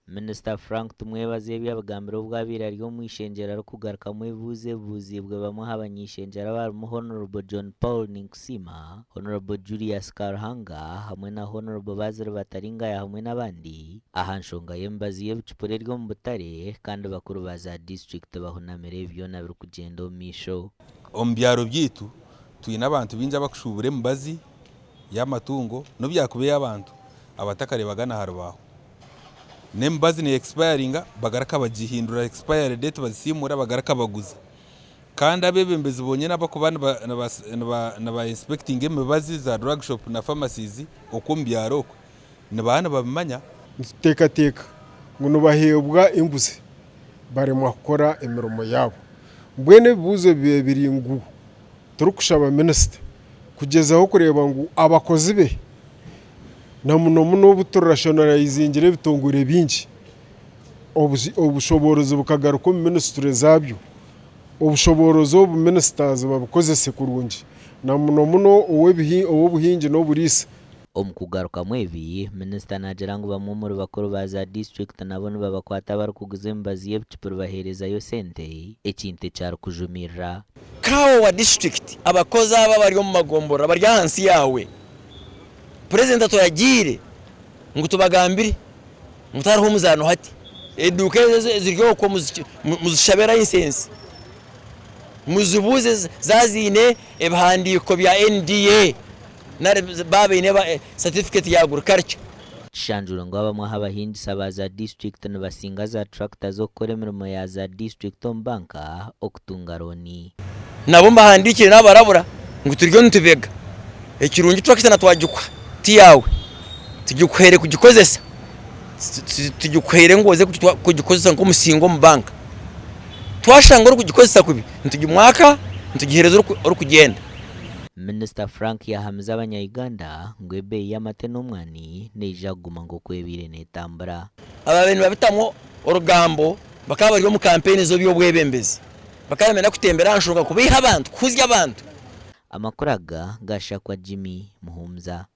Minisita Frank Tumwebaze ebi abigambire obu abaire ari omu ishengyero arikugarukamu ebibuuzo ebibuuziibwe bamwe aha bany'ishengyero abarimu Hon. John Paul Ninkusiima, Hon. Julius Karuhanga hamwe na Hon. Basil Bataringaya hamwe n'abandi aha nshonga y'emibazi y'ebicupuri eri omu butare kandi bakuru ba za disiturikiti bahunamire ebi byona birikugyenda omu maisho. Omu byaro byaitu twine abantu baingi abakushuubura emibazi y'amatungo n'obu yaakuba ey'abantu abatakareebaga na ha rubaaho. N'emibazi ne expiringa bagaruka bagihindura expiry date bazisiimuura bagaruka baguza. Kandi abeebembezi bonyine abakuba niba inspectinga emibazi za drug shop na pharmacies okwo omu byaro okwo nibaba nibabimanya. Nituteekateeka ngu nibaheebwa enguzi baremwa kukora emirimo yaabo. Mbwenu ebibuuzo bibaire biri ngu turikushaba minisita kugyezaho kureeba ngu abakozi be na muno muno obu turashonarayizingire ebitongore bingi, obushoboorozi bukagaruka omu minisitule zaabyo, obushoboorozi obu minisitazi babukozese kurungi na muno muno ow'obuhingi n'oburiisa. Omu kugarukamu ebi, minisita naagira ngu bamwe omuri bakuru ba za disiturikiti nabo nibabakwata abarikuguza emibazi y'ebicupuri baheerezayo sente, ekintu eki arikujumirira. Nkawe owa disiturikiti, abakozi aba abari omu magomborora bari ahansi yaawe. Purezidenti aturagiire ngu tubagambire ngu tihariho muzaano hati. Eduuka ezo eziri okwo muzishabe layisensi, muzibuuze zaaba ziine ebihandiiko bya NDA nari baaba baine satifiketi ya agurikarikya. Kishanjure ngu abamwe aha bahingisa ba za disiturikiti nibasinga za turakita z'okukora emirimo ya za disiturikiti omu banka okutunga looni. Nabo mbahandiikire naabarabura ngu turiyo nitubega. Ekirungi turakita na twagikuha ti yaawe, tugikuhaire kugikozesa, tugikuhaire ngu oze kugikozesa nk'omusingo omu banka. Twashanga orikugikozesa kubi, nitugimwaka nitugiheereza orikugyenda. Minisita Frank yaahamiza abanya Uganda ngu ebeeyi y'amate n'omwani neija kuguma nk'oku ebaire netambura. Ababaire nibabitamu orugambo bakaba bari omu kampeyini z'eby'obwebembezi. Bakaba nibenda kutembera aha nshonga kubeiha abantu, kuhuzya abantu. Amakuru aga gashakwa Jimmy Muhumuza.